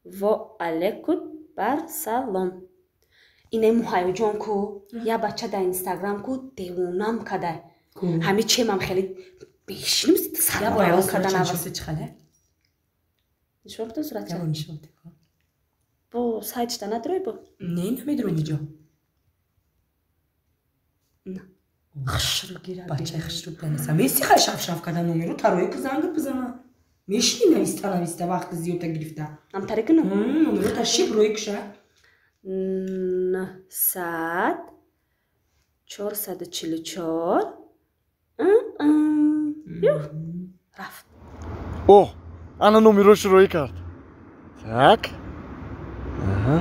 Во алейкум бар салом. Ине муҳайёҷон ку, я бача дар инстаграм ку девонам кадай. Ҳами чемам хеле бешиним сарвайрон кардан аввал. Нишон битон суратча? Бо сайтшда надорӣ бо? Не, намедорам иҷо. На. Хушрӯ гира. Бачаи хушрӯ данеса. Меси хай шафшаф карда номеро тарои ку занг бизана. Мешини нависта нависта вақти зиёдта гирифта. Намтари кунам? Номеро та шиб рӯи куша. 900 444 рафт. О, ана номерошро рӯй кард. Так. Аҳа.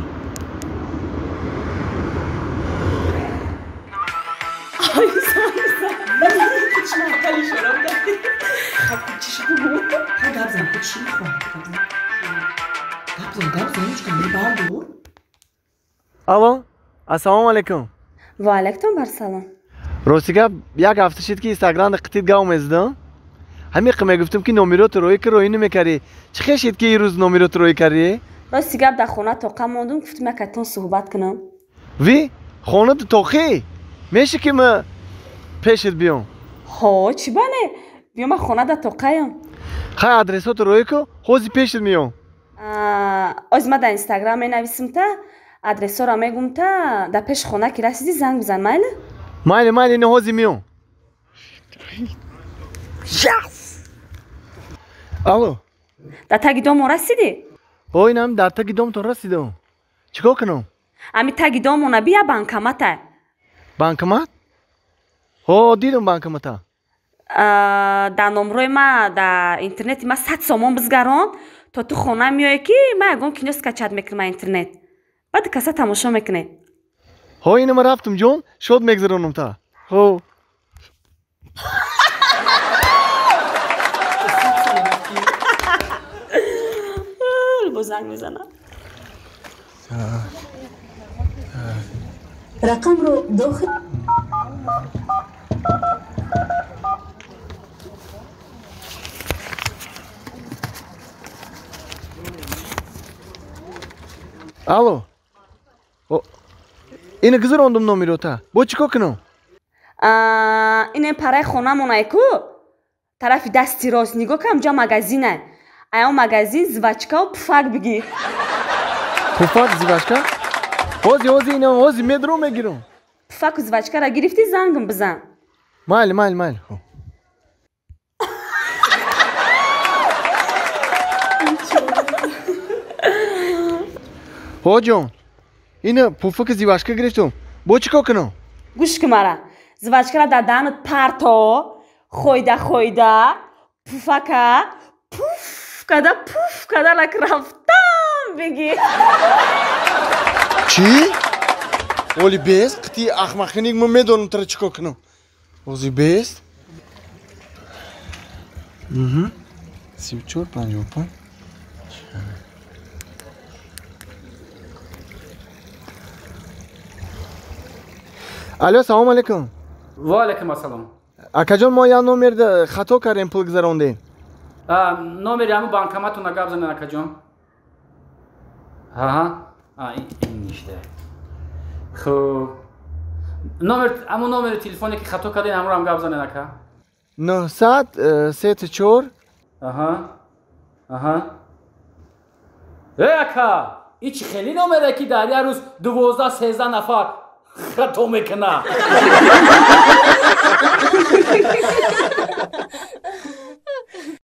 Алло, ассалому алайкум. Ва алайкум барсалом. Рости гап, як ҳафта шид ки инстаграмда қитид гав мезадам. Ҳамиқа мегуфтам ки номерото рӯй ки рӯй намекарӣ. Чӣ хел шид ки ирӯз номерото рӯй карӣ? Рости гап, дар хона тоқа мондум, гуфтам якатон суҳбат кунам. Ви, хонату тоқӣ? Меши ки ма пешит биём? Ҳо, чӣ бане? Биё, ма хона дар тоқаям. Хай, адресото рӯй ку, ҳози пешит меём. Оз ма дар инстаграм менависам та, адресҳоро мегум та, дар пеши хона ки расидӣ занг бизан, майли? Майли, майли, ина ҳози меём. Алло. Дар таги домон расидӣ? Ҳо, инам дар таги домтон расидам. Чӣ кор кунам? Ами таги домона бия банкомата. Банкомат? Ҳо, дидам банкомата. Дар номрои ма дар интернети ма 100 сомон бизгарон, то ту хона меоӣ ки ма ягон кино скачать мекунам а интернет. Баъд каса тамошо мекунед. Ҳо, ина ма рафтам ҷон, шод мегзаронам та. Ҳо. Бо занг мезанам. Рақамро дохил. Алло. Ина гузарондум номерота. Бо чӣ кор кунам? Ин параи хонамонае ку? Тарафи дасти рост нигоҳ кам, ҷа магазинае. Ая он магазин жвачкаву пуфак бигир. Пуфак, жвачка? Ҳози, ҳози, ина ҳози медром мегирам. Пуфаку жвачкаро гирифтӣ, зангам бизан. Майли, майли, майли. Ҳо ҷон, ина пуфаки жвачка гирифтум. Бо чӣ кор кунам? Гӯш кун мара. Жвачкаро дар даҳанат парто, хойда хойда, пуфака пуф када пуф када лак рафтам бигир. Чӣ? Оли бест, қити ахмақиник ма медонам тара чӣ кор кунам. Ози бест. 34 55. Алло, салом алейкум. Ва алейкум ассалом. Акаҷон, мо як номер хато кардем, пул гузарондем. Номери ҳамун банкоматона гап занед, акаҷон. Ҳа, ин ништа. Хуб. Номер, ҳамун номери телефоне ки хато кардем, ҳамонро ҳам гап занед, ака. 900 34. Аҳа. Аҳа. Э, ака, ин чӣ хеле номере ки дар як рӯз 12-13 нафар хато мекунад.